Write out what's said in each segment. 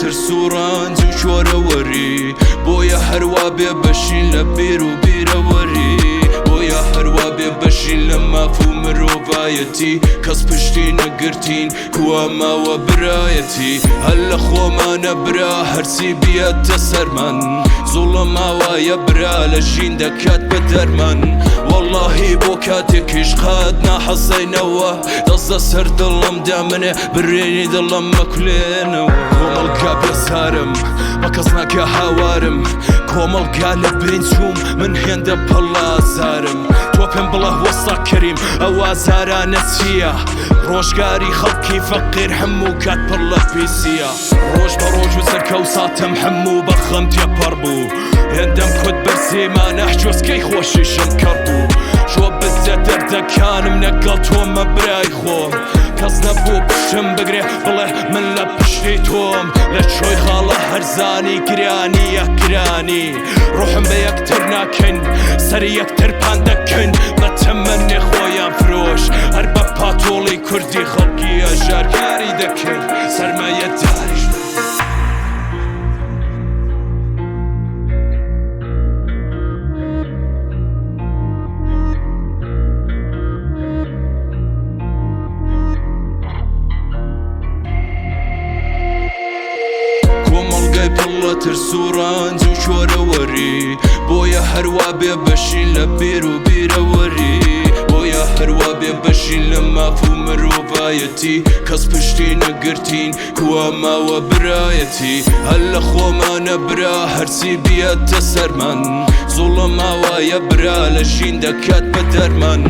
ترس و ڕەنج و شۆرەوەری، بۆیە هەروا بێ بەشین لە بیر و بیرەوەری، بۆیە هەروا بێ بەشین لە ماف و مرۆڤایەتی. کەس پشتی نەگرتین کوا ماوە برایەتی؟ هەر لە خۆمانە برا هەرچی بیەتە سەرمان، زوڵم ئاوایە برا لە ژین دەکات بە دەرمان. وەڵاهی بۆ کاتێکیش قەت ناحەسەینەوە، دەست لەسەر دڵم دامنێ برینی دڵم مەکولێنەوە. کۆمەڵگا بێزارم بە کەس ناکە هاوارم، کۆمەڵگا لە بین چووم من هێندە پەڵازارم. تۆ پێم بڵێ وەستا کەریم ئەو ئازارانە چییە؟ ڕۆژگاری خەڵکی فەقیر هەموو کات پڕ لە پیسییە. ڕۆژ بە ڕۆژ و سەرکە و ساتم هەموو بە خەم تێپەڕ بوو، هێندەم کوت بەرزیمانە جۆسکەی خۆشیشم کەڕ بوو. شۆ بدە دەردەکانم لەگەڵ تۆمە برای خۆم، کەس نەبوو پشتم بگرێ بڵێ من لە پشتی تۆم. لە چۆی خاڵە هەرزانی گرانی یەکگرانی، ڕۆحم بە یەکتر ناکەین سەری یەکتر پان دەکەین. بە تەمەنێ خۆیان فرۆش هەر بە پاتۆڵی کوردی خەڵکی هەژارکاری دەکەین سەرمایەداریش. کۆمەڵگای پڕ لە ترس و ڕەنج و شۆرەوەری، بۆیە هەروا بێ بەشین لە بیر و بیرەوەری، بۆیە هەروا بێ بەشین لە ماف و مرۆڤایەتی. کەس پشتی نەگرتین کوا ماوە برایەتی؟ هەر لە خۆمانە برا هەرچی بیەتە سەرمان، زوڵم ئاوایە برا لە ژین دەکات بە دەرمان.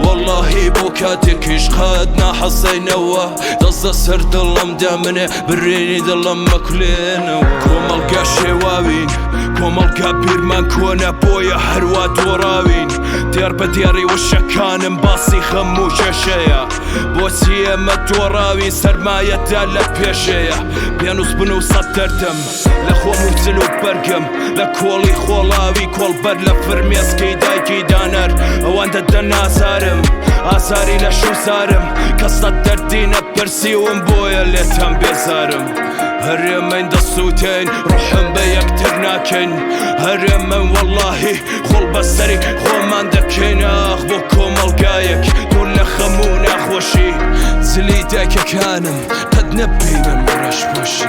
وەڵاهی بۆ کاتێکیش قەت ناحەسەینەوە، دەست لەسەر دڵم دامنێ برینی دڵم مەکولێنەوە. کۆمەڵگا شێواوین، کۆمەڵگا بیرمان کۆنە، بۆیە هەروا دۆڕاوین. دێڕ بە دێڕی وشەکانم باسی خەم و کێشەیە، بۆچی ئێمە دۆڕاوین سەرمایەدا لە پێشەیە. پێنووس بنووسە دەردم لە خۆم و جل و بەرگم، لە کۆڵی خۆڵاوی کۆڵبەر لە فرمێسکی دایکی دانەر. ئەوەندە دەنازارم ئازاری لە شوزارم، کەس لە دەردی نەپرسیوم بۆیە لێتان بێزارم. هەرێمەین دەسووتێن ڕحم بە یەکتر ناکەین، هەرێمەن وەڵاهی خۆڵ بەسەری خۆمان دەکەین. ئاخ بۆ کۆمەڵگایەک دوور لە خەم و ناخۆشی، جلی دایکەکانم قەت نەبینم ڕەشپۆشی.